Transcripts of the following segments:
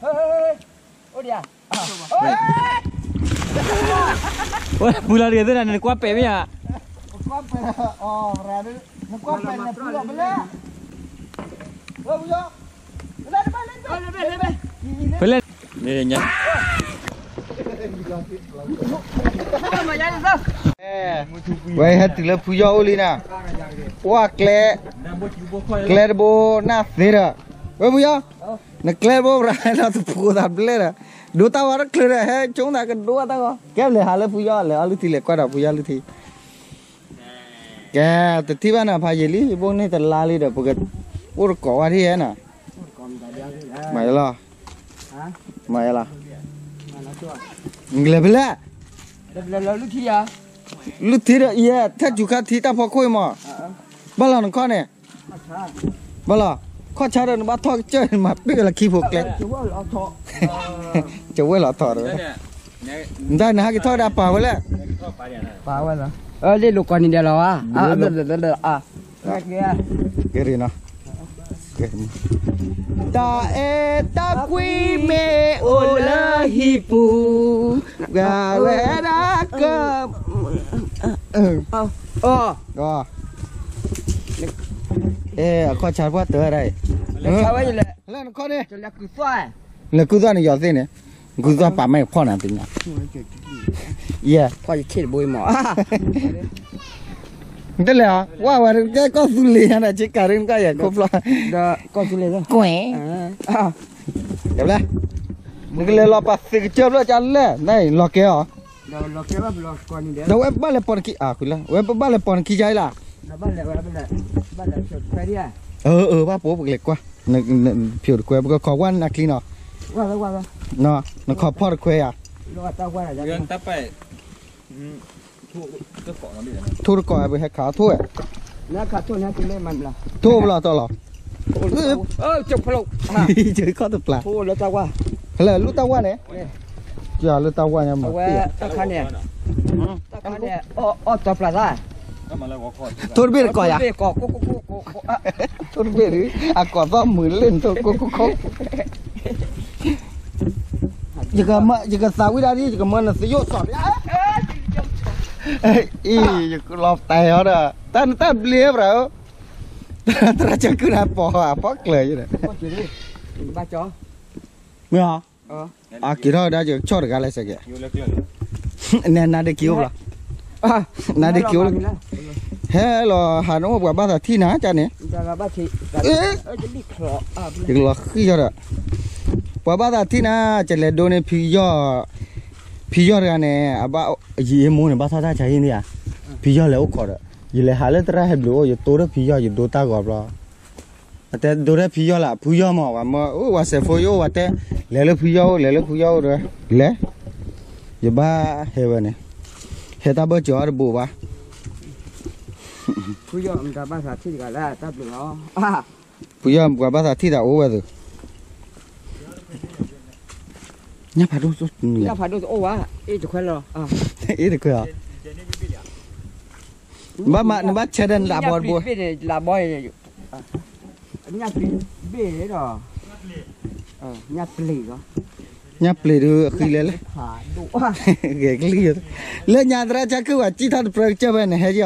အိၣ်ဒံးဧါ, ဝဲပူၤလီၤတဂ့ၤသ့ၣ်ဒၣ်န့ၣ် နကွၢ်ပဲာ်မ့ၢ်ဧါ, နကွၢ်ပဲာ်နပူၤလီၤပလဲၣ်, ပလဲၣ်, ပလဲၣ်, ဝဲဟဲတုၤလၢဖုယီၢ်အိၣ်လံနၤ, ကွၢ်ကျဲ, ကျဲတဘိနၢ်သ့ဒီး, ဝဲဖုယီၢ်, နကျဲတဘိရၤဒီးတဖိသးဘျဲၣ်ဒီး, ဒိတၢ်ဂီၤတချုးဒီး ဟဲကၠိသးကဒိတၢ်ဂီၤ, ကဲလဲၤဟးလၢဖုယီၢ် လဲၤအီၣ်လုၢ်ထံ လဲၤကွၢ်ဒီးဖုယီၢ်လုၢ်ထံ ကဲ, တထံၣ်ဘၣ်နဖးယံာ်လံ ဘိန့ၢ်တလါလံဒီး ပကအိၣ်တကိးဝဲဒ်ဟဲနၤ, မၤယလီၤ, မၤယလီၤ, လဲၤဖဲလဲၣ်, လုၢ်ထံဒီးအံၤ ထဲစူၤခါထံတၢ်ဖီခိၣ်အံၤမး, ဘၣ်လီၤနခီၣ်န့ၣ်, ဘၣ်လီၤ, ခီၣ်ဆါဒီးနဘၣ်ထီၣ်ကစၢၢ် နမၤပ့ၢ်လၢခံဖိကျဲ ကဝဲၢ်လီၤထီၣ်တဝဲ, နတၢ်နဟဲက့ၤထီၣ်ဒၣ်ပာ်ဝဲလဲၣ်, ပာ်ဝဲလီၤ, လ့ၣ်လိာ်ကီၢ်နံၤဒဲးလီၤဧါ, ကဲ, တၢ်အဲၣ်တၢ်ကွံမ့ၢ်အိၣ်လၢဟံၣ်ပူၤ, ပှၤဝဲဒၣ်က အခီၣ်ဆါပှၢ်တၢ်ဝဲဒၣ်အံၤ, လၢနခီၣ်န့ၣ်, လဲၤကုသီၣ်န့ၣ် ယီၤသ့ၣ်န့ၣ်, ကုသီၣ်ပာ်မ့ၢ်ဖီၣ်နၤသ့ၣ်ညါ, ယဲ, ဖီၣ်ယထံၣ်တဘိအံၤမး, တလဲၤအီၤ ဝဲဝဲကဲကီၢ်သူလ့ၤညါဒီး ဆ့ကၤရ့နကၢ်ယဲၢ်ခိၣ်ဖျီၣ်, ကွဲ, နကလဲၤလီၤပာ်သ့ၣ်ကစၢၢ်ဖျၢၣ်ကလဲၣ် နလီၤကဲအီၤ, ဒီးဝဲဘၣ်လဲၤပိာ်နခံ, ဝဲပဘၣ်လဲၤပိာ်နခံကါအံၤလီၤ, အၢ အၢ ဘၣ်ပိာ်ပကလဲၤကွၢ်, ဖျိးတကွဲ ပကခိးကွၢ်နကျံနီၤ, နခိးဖီၣ်တကွဲယၤ, ထိၣ်တကိး ပဟဲခးထိၣ်ဝဲ, ထိၣ်ဘျီတီၢ်လီၤ, ခီၣ်တပျၢ်, လၢတၢ်ဝါန့ၣ်, လၢတၢ်ဝါညါမး, တၢ်ခါန့ၣ်, အီၣ်တီပျၢ်သၣ်, ထိၣ်တဘ့ၣ်တကိးယၤ, ထိၣ်တဘ့ၣ်ဒုး အကိးသီၣ်မုာ်လၢနထိၣ်ကိၢ်ကိၢ်ကိၢ်, ယကသးဝံၣ်ဒၣ်ဒ် ယကမၢနသယိၣ်စီၤ, အံၤ ယကလီၤတဲာ်အီၤဒီး တၢ်နတၢ်ဘျ့ဘြၣ်ဧၢ, သရၣ်ကၢကုၢ်နၤပိာ်အဖီကျၢၤယဒီး, မ့ၢ်ဧါ, အက့ၤထီၣ်ဝဲဒၣ် ယကဆီၣ်တဂၤလၢစဲးကဲး, နဒ့က့ၤအိၣ်ဘျီ, နဒ့က့ၤအိၣ်လၢ, ဟဲလီၤဟးနအိၣ်ပှၤဘၣ်သးထံၣ်နၤကန့ၣ်, ယကလီၤဃံၣ်ယီၤဒီး, ပှၤဘၣ်သးထံၣ်နၤ ကလဲၤဒိန့ၢ်ဖံယီၢ်, ဖံယီၢ်တဂၤန့ၣ် အဘၣ်ယံာ်အ့မိၢ်န့ၣ် ဘၣ်ထီၣ်တၢ်ဆါဟံၣ်န့ၣ်ဧါ, ဖံယီၢ်လဲၤအိၣ်ခိးဒီး ယလဲၤဟးလၢသရၣ်ဟဲဘျုးအိၣ် ယတိၢ်ဒီးဖံယီၢ် ယဒိတၢ်ဂီၤဘျီ အတဲဒိထဲဖံယီၢ်လၢ ဖံယီၢ်မ့ၢ် ပှၤမၢအိၣ်ဝဲစဲးဖိယအိၣ်ဝဲတဲ, လဲၤလၢဖံယီၢ်အိၣ် လဲၤလၢဖံယီၢ်အိၣ်ဒီး, လဲၤ, ယဘၣ်ဟဲဝဲန့ၣ်, ဟဲတၢ်ဘၢၣ်စၢၤအီၤတဘိးဘၣ်, ဖံယီၢ်မတၤဘၣ်သးထံၣ်တဂၤလၢတၢ်ဘျုးလီၤ, ဖံယီၢ်ပှၤဘၣ်သးထံၣ်တၢ်အိၣ်ဝဲသုး ညၣ်ဖးဒိၣ်, ညၣ်ဖးဒိၣ်တအိၣ်ဝဲ, အ့ၣ်တခွဲလီၤ, အ့ၣ်တခွဲအီၤ, ဘၣ်မး နဘၣ်ဆဲးဒီးနလးဘီတဘိ, လးဘီ, ညၣ်ပျ့ၤဘ့ၣ်ဒီး, ညၣ်ပျ့ၤလီၤ, ညၣ်ပျ့ၤဒုးအဃံလဲၣ်လဲၣ်, ဂဲၤကလံၣ်, လၢညါသရၣ်ဆါခုၣ်ဝဲ စံၣ်ထီၣ်တပြၢကစၢၢ်ဖဲန့ၣ် ဟဲက့ၤအီၤ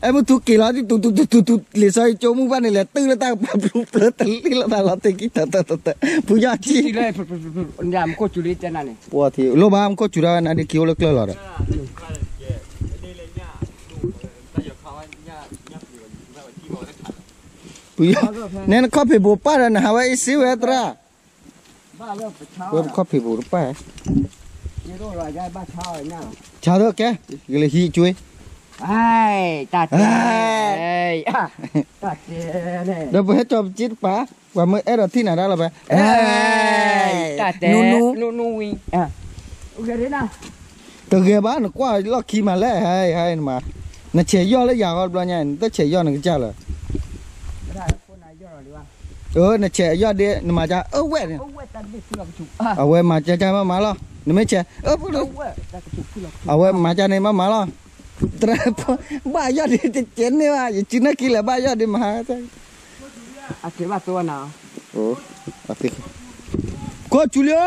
အဲမုၢ်ထူက့ၤလီၤ တူတူတူတူတူ လံာ်စီဆှံကၠိမုၢ်ဘၣ်န့ၣ် လဲၤတုၤလၢတၢ်ကပၤ ဘျူးဖျၢတလံၣ်လီၤသးလီၤတ့ၢ်ကံၢ်တၢ်တၢ်တၢ်တၢ် ဖုယီၢ်ထံၣ် လၢဘၣ်မူခိၣ်စူၤဒၣ်ဝဲ နါဒ့ခံအိၣ်လၢကျၢၢ်လီၤဒီး ဖုယီၢ် နဲနခီၣ်ဖံးဘိးပၢ်ဒီး နဟးဝဲအ့ၣ်စ့ဝဲသရၣ် ဝဲပခီၣ်ဖံးဘိးတပၢ် ဆါသကဲ ယကလဲၤဟံးကွ့ တၢ်တဲ တၢ်တဲ ဒီးပဟဲကၠီၤပက့တပၤ ပှၤမၢအဲၣ်ဒိးထံၣ်နၤဒၣ်လီၤဖဲ တၢ်တဲ နူနူ နူနူဝံၤ တဂဲၤဘၣ် နကွၢ်လီၢ်ခံမးလဲၣ် ဟဲဟဲနမၤ နဆဲးယီၢ်လၢယၤဂီၢ်တဘျီညါ နတဆဲးယီၢ်နကစၢ်လၢ အၢ နဆဲးယီၢ်ဒ့ နမၤကါ အၢဝဲၢ်န့ၣ် အဝဲမၤကါကါမၤမၤလီၤ နမ့ၢ်ဆဲး အၢ အဝဲမၤကါန့ၣ်မၤမၤလီၤ တရၢ်ဖိ ဘၣ်ယီၢ်ဒ့တကဲန့ၢ်ဘၣ် ယစုနၢ်ကံလဲၣ် ဘၣ်ယီၢ်ဒ့မၤ အကဲဘၣ်သိနၤ အိ, ခီၣ်ဆူလံ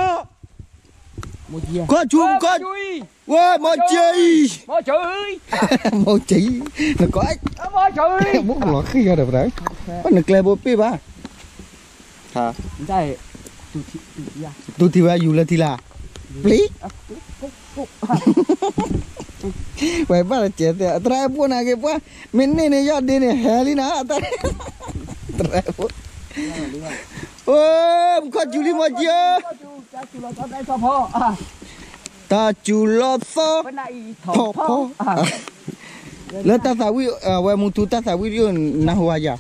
ဧါ, ခီၣ်ဆူ, ခီၣ်, ဝဲ မီၢ်ကၠံ, မီၢ်ကၠံ, နကိး, မီၢ်ကၠံ, မူကလီၤဃံၤယီၤဒီးပတၢ်, နကျဲဘိပ့ၢ်ဘၣ်, တူၢ်ထံဝဲယူၤလၢထံလာ်, ပျံၤ ဝဲဘၣ်တကဲးသဲး သရၣ်အဲၣ်ဘိၣ်နာ်က့ၤပှၤ, မ့ၢ်န့ၢ်န့ၣ်ယီၢ်ဒ့န့ၣ် ဟဲလံနၤ, သရၣ်အဲၣ်ဘိၣ်, အိ, ပခီၣ်စူၤလံမီၢ်ကၠံဧၢ, တၢ်စူၤလီၤသီ, ထီၣ်ဖီ, လၢတၢ်သးဝံၣ် အဝဲမူထူတၢ်သးဝံၣ်ဒ်နၢ်ဟူဝဲယၤ,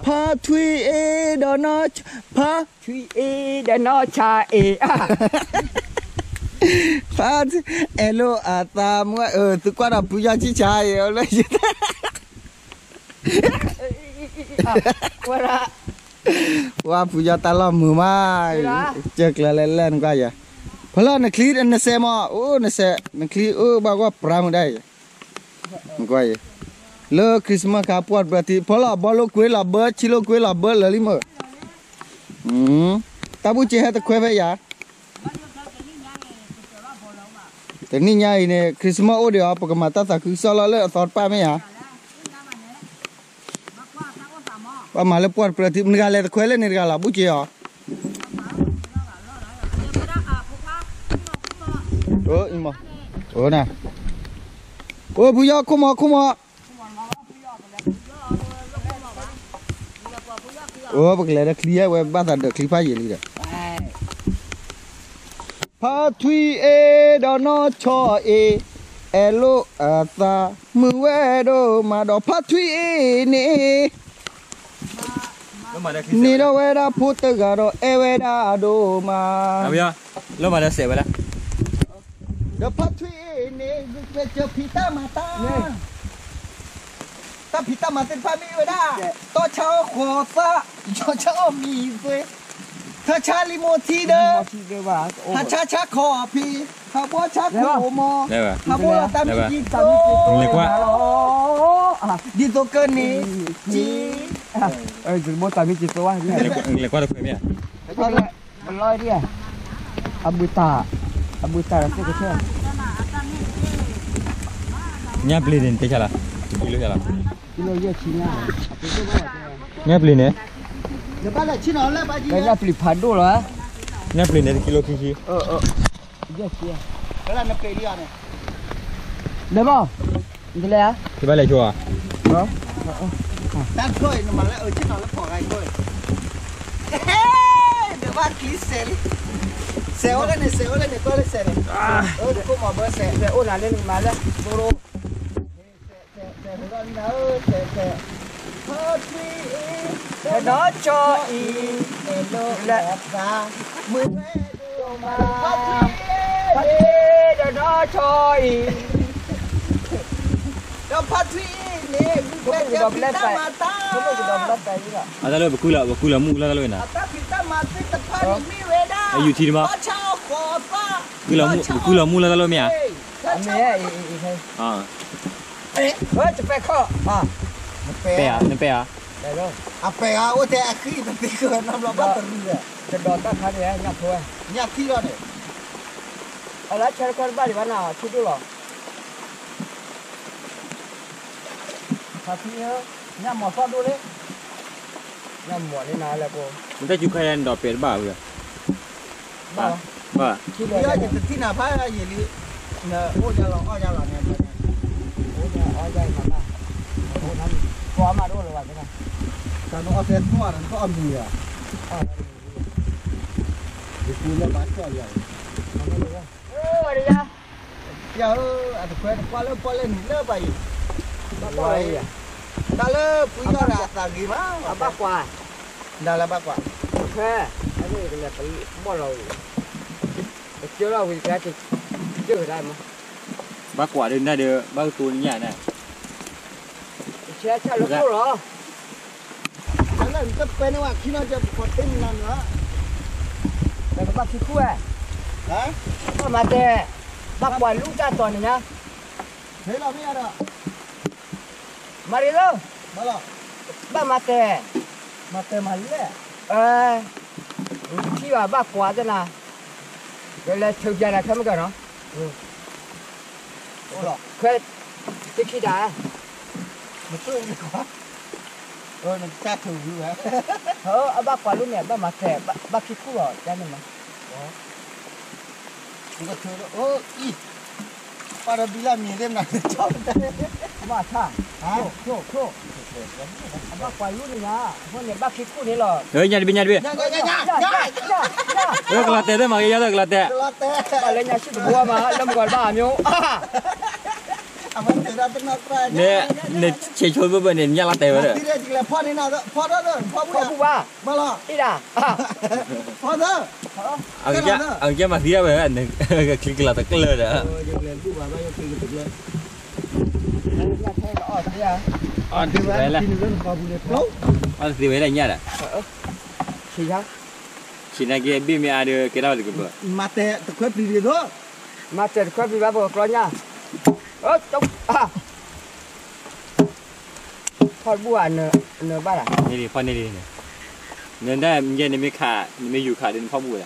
ဖါထွံအ့ဒီးနီၢ်, ဖါ ထွံအ့ဒီးနီၢ်ဆါအ့, ဖါထွံ, အဲၣ်လိာ်အသးမုၢ်ဝဲ, သုကွၢ်ဒီးဖုယီၢ်ဆံၣ်ဆါအံၤလၢယ ဝဲဖုယီၢ်တၢ်လီၢ်မုာ်မး, ကၢၢ်ကျၢၤလဲၣ်လဲၣ်နကွၢ်ယၤ, ဖီလီၤနချံနစဲးမး, အိ နစဲး, နချံအိၣ်ဘၣ်ဂီၢ်ပြါမုၢ်ဒၣ်အံၤ, နကွၢ်အံၤ, လၢ Christmas ခါပှၢ်တဖျၢၣ်ထံ ဖီလီၤဘီလိာ်ကွ့လီၤဘၢ ဆံလိာ်ကွ့လီၤဘၢလၢာ်လံမ့ၢ်, တၢ်ဘူၣ်စ့ဟဲတခွဲဖဲယၤ တနံၣ်ညါအံၤန့ၣ် Christmas အိၣ်ဒံးအီၤ ပကမၤတၢ်သးခုကစီၣ်လီၤလၢအသီတဖၣ်မ့ၢ်ဧါ, ပှၤမၤလၢပှၢ်တဖျၢၣ်ထံ မတၤတဂၤလဲၤတခွဲလၢန့ၣ်တဂၤလီၤ ဘူၣ်က့ၤအီၤ, အိၣ်နၤ, အိၣ်ဖုယီၢ်ခိၣ်မီၤခိၣ်မီၤ, အိၣ်ပကလဲၤဒီးချံဝဲဘၣ်သးဒီးချံဖးယံာ်လံဒီး ဖါထွံအ့ဒီးနီၢ်ဆီအ့, အဲၣ်လိာ်အသးမုာ်ဝဲဒိၣ်မးဒီး ဖါထွံအ့န့ၣ်, န့ၢ်ဒီးဝဲဒၣ်ဖိတဂၤဒီးအဲၣ်ဝဲဒၣ်အဒိၣ်မး, လၢမၤဒီးစဲးဝဲဒၣ်, ဒီးဖါထွံအ့န့ၣ် ဂုာ်ကျဲးစၢးဖံးတၢ်မၤတၢ် တၢ်ဖံးတၢ်မၤသ့ၣ်တဖၣ်မ့ၢ်ဝဲဒၣ်, တီဆါအီၣ်ဃီၤသၣ်, ယီဆါအီၣ်မံၤသွ့, ထၢဆါလံမိၢ်ထံဒီး, ဟးဆါဆါခီၣ်ဖံး, ဟးဘှီဆါခိၣ်မီၤ, ဟးဘှီလီၤတၢ်မံကံသိ, ဒ်သိးကန့ၣ်, ကံ, လဲၤကွၢ်တခွဲမ့ၢ်ဧါ ပလီဒံး, အဘုတၢ်, အဘုတၢ်ဒီးသ့ၣ်ကဆၢ, ညၣ်ပျ့ၤန့ၣ် တဲဆါလီၤ, တကံလိဆါလီၤ, ညၣ်ပျ့ၤန့ၣ်, ညၣ်ပျ့ၤဖးဒိၣ်လီၤ, ညၣ်ပျ့ၤန့ၣ် တကံလိခံဆံ, လဲၤဘၣ်, နလဲၤဧါ, တဘၣ်လဲၤဆိဧါ, တၢ်ခိၣ်အံၤနမၤလၢအဆ့ၣ်နီၤလၢဖီၣ်ဂါအံၤခိၣ်အံၤ, နဘၣ်ချံစဲးလံ, စဲးအိၣ်လၢန့ၣ် စဲးအိၣ်လၢန့ၣ် ကွၢ်လၢစဲးန့ၣ်, တခိၣ်မီၤဘၢစဲး, စဲးအိၣ်နၤလၢနကမၤလၢ, စဲးစဲး, ဒီးနီၢ်ဆီအံၤ, လၢ, ဒီးနီၢ်ဆီအံၤ, ဒီးဖါထွံအ့န့ၣ်, အတၢ်လၢပကုလီၤမူလၢတၢ်လၢဝဲနၤ, ယူၤထံတမး, ပကုလီၤမူလၢတၢ်လၢမ့ၢ်ဧါ, တပဲခီ, ပဲဧါ, နပဲဧါ, အပဲဧါ, အိၣ်ထဲအဃံတသ့ဃၢၤနီတဘျီဘၣ်တရံး, တဒီးတၢ်ခါန့ၣ်, ညၣ်ထံလီၤန့ၣ်, အလၢဆၢတခီတဘၣ်ဒံးဘၣ်နၤ, ထံဒိၣ်လီၤ. ဖါထွံဧၢ, ညၣ်မီၤသီၣ်ဒိၣ်လံ, ညၣ်မီၤလံနၤလၢကိ, နတၢ်စူၤခါယၤနဒီးပဲာ်တဘၣ်ဝဲ, ဘၣ်, ဘၣ်, ယတထံၣ်နၤဖးယံာ်လံ, နအိၣ်ယါလီၤအီၣ်ယါလီၤန့ၣ်, အိၣ်ယါအီၣ်ယါအံၤမးဘၣ်, ကိးမးဒိၣ်လီၤဘၣ်, တၢ်နအီၣ်တဲထီၣ်နကအီၣ်မံၤယါ, ယကူလၢဘၣ်ကၠီၣ်ယါ, ယၤဧၢ, အတခွဲတကွၢ်လၢပီၣ်လဲၣ်နံၤလၢပှၤအံၤ, တၢ်လၢဖုယီၢ်ဒီးအသးဂ့ၤမး, အဘၣ်ကွၢ်, ဒၣ်လၢဘၣ်ကွၢ်, တခွဲ, ဘီၣ်လီၤဝံၤ, ကစၢၢ်လီၤဝံၤကဲ, ကစၢၢ်ဝဲဒၣ်မး, ဘၣ်ကွၢ်ဒ်နၤဒီး ဘၣ်ကတိၤနညၣ်န့ၣ်, ကဆဲးဆၣ်လၢခိၣ်လီၤ. လၢနတပဲန့ၢ်ဝဲခံနီၤ ကဲပကီးတ့ၢ်မနုၤန့ၣ်လီၤ. နကဘၣ်ခံခူၣ်ဝဲ, ဘၣ်မၤတဲ, ဘၣ်ကွၢ်လူတၢ်တီၤန့ၣ်ညါ, မၤရံလီၤ, ဘၣ်မၤတဲ, မၤတဲမၤလဲၣ်, အ ယွၤဘၣ်ကွၢ်သနၤ, ကလဲၤထုးပျၢ်နၤခဲမုၢ်ကနီၤ, ခွဲ, တခံတၢ်, နတၢ်ထုးဝံၤဝဲ, အဘၣ်ကွၢ်လၢန့ၣ် ဘၣ်မၤတဲာ်, ဘၣ်ခံခူၣ်လီၤ ကန့ၣ်မး, နကထုးလၢအံၤ, ပှၤဒီးဘံလၢမံၤသ့ၣ်မနၤ, ဘၣ်ဆၣ်, ချိၣ်, ချိၣ်, အဘၣ်ကွၢ်လၢန့ၣ်ညါ, အဃိန့ၣ် ဘၣ်ခံခူၣ်န့ၣ်လီၤ, ညါတဘ့ၣ် ညါတဘ့ၣ်, ကလီၤတဲာ်သ့ၣ်မး ကယီၤလၢကလီၤတဲာ်, ဘၣ်လၢညါဆံၣ်တဘိမး လၢမုၢ်ဂီၤတဘၣ်အမျိုး, န့ၣ်, န့ၣ်ဆဲးဆိဘၢဘၢန့ၣ် ညၣ်လီၤတဲာ်ဝဲဒီး, ဖီၣ်ဘၣ်, အကစၢ်မၤသံဒၣ်ဝဲ, ကချံကလီၤတကျၢၢ်ဒီး, အီၣ်တသ့ဝဲလၢညၣ်ဒီး, ဆံးနာ်က့ဘ့ၣ်မ့ၢ်အါဒီး ကဲထီၣ်ဝဲတကပၤ, မၤတဲာ်တခွဲပျံၤတဂ့ၤသိး, မၤတဲာ်တခွဲပျံၤဘၣ်ပကကျီညၣ်, ဖီၣ်တဘူၣ်ဧါ, နဘၣ်လၢ, ဖီၣ်န့ၢ်လံ, နဒၣ်ယဲနမ့ၢ်ခး, နမ့ၢ်ယူၤခးဒီးနဖီၣ်ဘူၣ်ဝဲဒၣ်,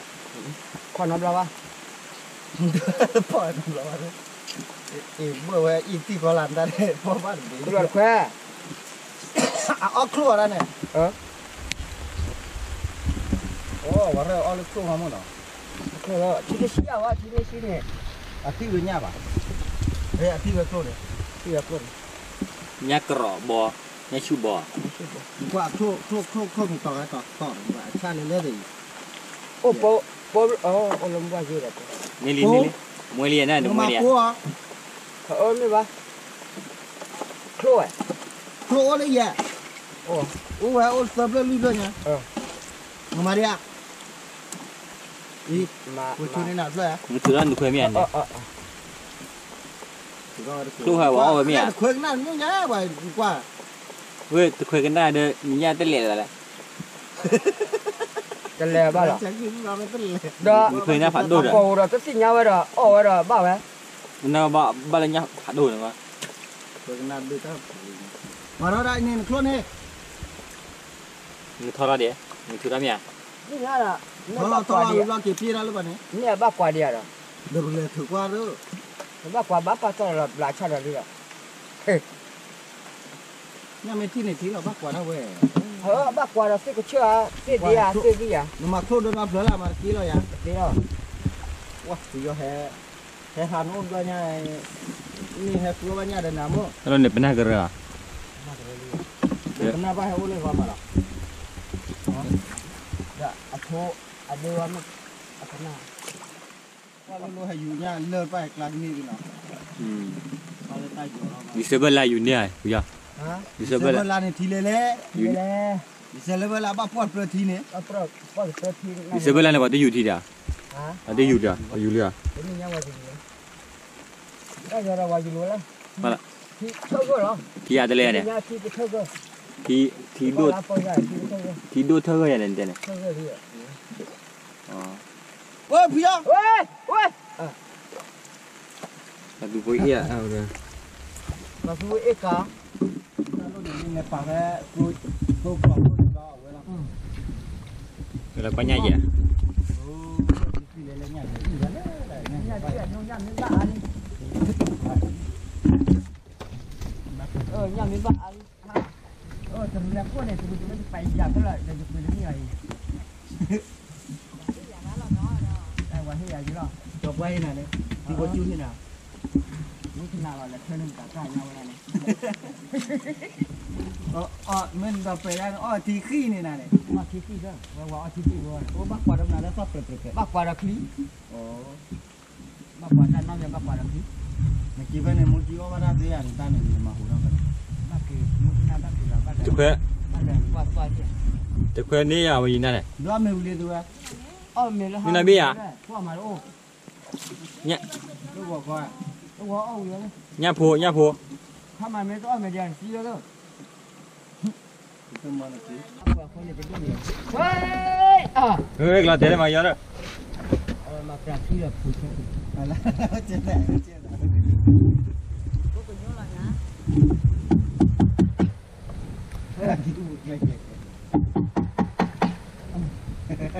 ဖီၣ်နီတဘျီဘၣ်, ဖီၣ်နီတဘျီဘၣ်, အ့ၣ်ဘၣ်ဝဲအံၤတံၢ်ကီလၢ်တၢ်န့ၣ် ဖီၣ်ဘၣ်တဘ့ၣ်, ခွဲ, အအီၣ်ချိၣ်အီၤဒၣ်န့ၣ်, အိၣ်ဝဲရၢၢ်အီၣ်လၢချိၣ်မးမ့ၢ်နီၤ, ထံတဆံအဝဲ ထံတဆံန့ၣ်, အထံၣ်ဝဲညၣ်ဘၣ်, အထံၣ်ဝဲချိၣ်န့ၣ်, ထံၣ်ဝဲချိၣ်န့ၣ်, ညၣ်ကရီးဘီ, ညၣ်ဆူၣ်ဘီ, နကွၢ်ချိၣ်, ချိၣ်, ချိၣ်, ချိၣ်မ့ၢ်တီၤဂဲၤတီၤတီၤန့ၣ် အဆၣ်လဲၤလဲၤဒီးအံၤ, အိၣ်ပိ, အိၣ်လၢမုၢ်ဘၣ်ယိၣ်ဒီး, မ့ၢ်လံ, မ့ၢ်လံ, မ့ၢ်လံ, နမ့ၢ်လံ, မ့ၢ်ဘၣ်, ချိၣ်ဝဲ, ချိၣ်အိၣ်လၢယဲ, အိၣ်ဝဲအိၣ်သၢဖျၢၣ်လွံၢ်ဖျၢၣ်ညါ, နမၤဒံးဧါ, အံၤ, ဝဲချိၣ်န့ၣ်နဖျၢၣ်, နထုးထီၣ်နခွဲမ့ၢ်ဧါန့ၣ်, ချိၣ်ဟဲဝဲအီၣ်ဝဲမ့ၢ်ဧါ, တခွဲကနၣ်မ့ၢ်ညါ, ကွၢ်, ဝဲတခွဲကနၣ်ဒီး နညၣ်တလဲၤလၢ်လဲၣ်, တလဲၤဘၣ်လီၤ, ဒီး, နခွဲကနၣ်ဖးဒိၣ်ဒီး, အကိာ်ဒီးတသ့ၣ်ညါဝဲဒီး အီၣ်ဝဲဒီးဘၣ်ဝဲ, နဘၣ်လၢညၣ်ဖးဒိၣ်န့ၣ်မး, မၤထီၣ်ဒၣ်န့ၣ်နချိၣ်န့ၣ် နထီထီၣ်ဒံး, နထုးထီၣ်မ့ၢ်ဧါ, မ့ၢ်ညါဒီး, ထီထီၣ်လီၤဘျီက့ၤပျ့ၤတၢ်လၢပှၤန့ၣ်, မ့ၢ်အဘၣ်ကွၢ်ဒံးဧါဒီး, ဒီးပလဲၤထုးကွၢ်ဒီး, ပဘၣ်ကွၢ်ဘၣ်ပာ်တီၢ်လီၤဘျးဆၣ်ဒီးလံဒီး, ညၣ်မ့ၢ်ထံၣ်န့ၣ်ထံၣ်လီၤ ဘၣ်ကွၢ်ဒၣ်ဝဲ, ဘၣ်ကွၢ်ဒီးသ့ၣ်ကဆၢဧါ, သ့ၣ်ဒ့ဧါ, သ့ၣ်ဂံၢ်ဧါ, နမၤချိၣ်ဒီးနဖျၢၣ်လၢမၤတက့လီၤယၤ, တက့လီၤ, ဝဲ, ပယီၤဟဲ, ဟဲဟးနအိၣ်ဘျီညါ, မ့ၢ်ဟဲကျိဘၣ်ညၣ်ဒီးနၤမိၢ်, ဟဲလီၤန့ၣ်ပနၢ်ကရၢလီၤ, ပနၢ်ဘၣ်ဟဲအိၣ်လၢဂီၤမးလီၤ, ဒီးအဖိ, အဒ့ဝဲမ့ၢ်, အပနၢ်, ကွၢ်လိၣ်လိၣ်ဟဲယူၤညၣ်လၢပၢ်ကျါကန့ၢ်ဒံးလီၤ, ဒံစ့ဘၢၣ်လါယူၤန့ၢ်ဧါ, ဒံစ့ဘၢၣ်လါန့ၣ်ထံလဲၤလဲၤ, ဒံစ့ဘၢၣ်လါဘၣ်ပှၢ်တြၢထံန့ၣ်, ဒံစ့ဘၢၣ်လါန့ၣ် ပှၤတယူၤထံဒံး, ပှၤတယူၤဒံး, ပှၤယူၤလံဧါ, ထံအါတလဲၣ်န့ၣ်, ထံဒိၣ်ထၢဂၢၢ်ယၤန့ၣ်တဲန့ၣ်, ဝဲဖံယီၤ, ပှၤသူဖိအ့ၣ်, ပှၤသူဖိအ့ၣ်ကၤ, နပာ်ဖဲ, သိကျီၢ်ဖိန့ၣ်ဒီးအဝဲလီၤ, လၢကွၢ်ညၣ်ယဲၢ်, ညၣ်မ့ၢ်ဘၣ်အါလံ, တရူးလၢခိၣ်န့ၣ် တရူးတမ့ၢ်တပာ်ယၤဖဲလီၤ ဒီးယပှ့ၤတမ့ၢ်အီၤအံၤ, ဝဲဟ့ၣ်ယၤယံၤလီၤ, ဒီးပှၤဟ့ၣ်နၤန့ၣ်, သံဖိကၠူဟ့ၣ်နၤ, မုၢ်ကနၣ်လီၤ လဲၤထၢန့ၢ်မတၤတၢ်ညါဝဲဒၣ်န့ၣ်, မ့ၢ်နဒီးပှဲၤဒၣ်န့ၣ် အီၣ်ထံဃံန့ၣ်နၤန့ၣ်, အီၣ်ထံဃံလၢ, ဝဲဝဲအီၣ်ထံဃံဝဲ, အိၣ်ဘၣ်ကွၢ်ဒီးမနုၤလၢသီၣ်ပြဲးပြဲး, ဘၣ်ကွၢ်ဒီးချံ ဘၣ်ကွၢ်တၢ်နီတမံၤဘၣ်ကွၢ်ဒီးချံ, နက့ၤဖဲန့ၣ် မိၢ်ကံအီၣ်ဘၣ်တၢ်သ့ဧါန့ၣ် တၢ်န့ၣ် နမၤဟူးထီၣ်ဖဲန့ၣ်, တခွဲ, တခွဲန့ၣ်ယၤဝဲယံၤနၤန့ၣ်, ဒွမ့ၢ်ဝံၤလံတဝဲ, မ့ၢ်နဘ့ၣ်ယၤ, ညၣ်ဖိ, ညၣ်ဖိ, ကလီၤတဲာ်လၢမၤယီၤဒီး, မၤပှၤခံဒီးဖူးဆဲး, ဟဲ, ဟဲ,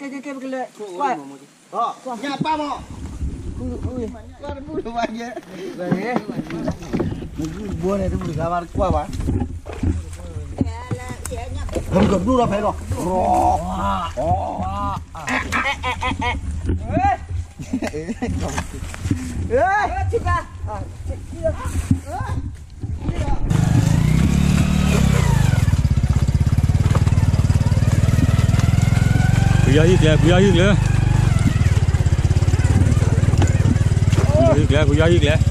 ကဲ ကဲ ကဲ ပကလဲၤ ကွၢ် ညၣ်ပၢ်မး ကွၢ်တဘူၣ်တဘၣ်ယဲ နဂုၢ်တဘိန့ၣ် တဘူၣ်တဂၤဘၣ်တကွၢ်ဘၣ် ကဘျူးဒီးဖဲလီၤ ပယီၤဟံၣ်ကျဲ ပယီၤဟံၣ်ကျဲ ပယီၤဟံၣ်ကျဲ ပယီၤဟံၣ်ကျဲ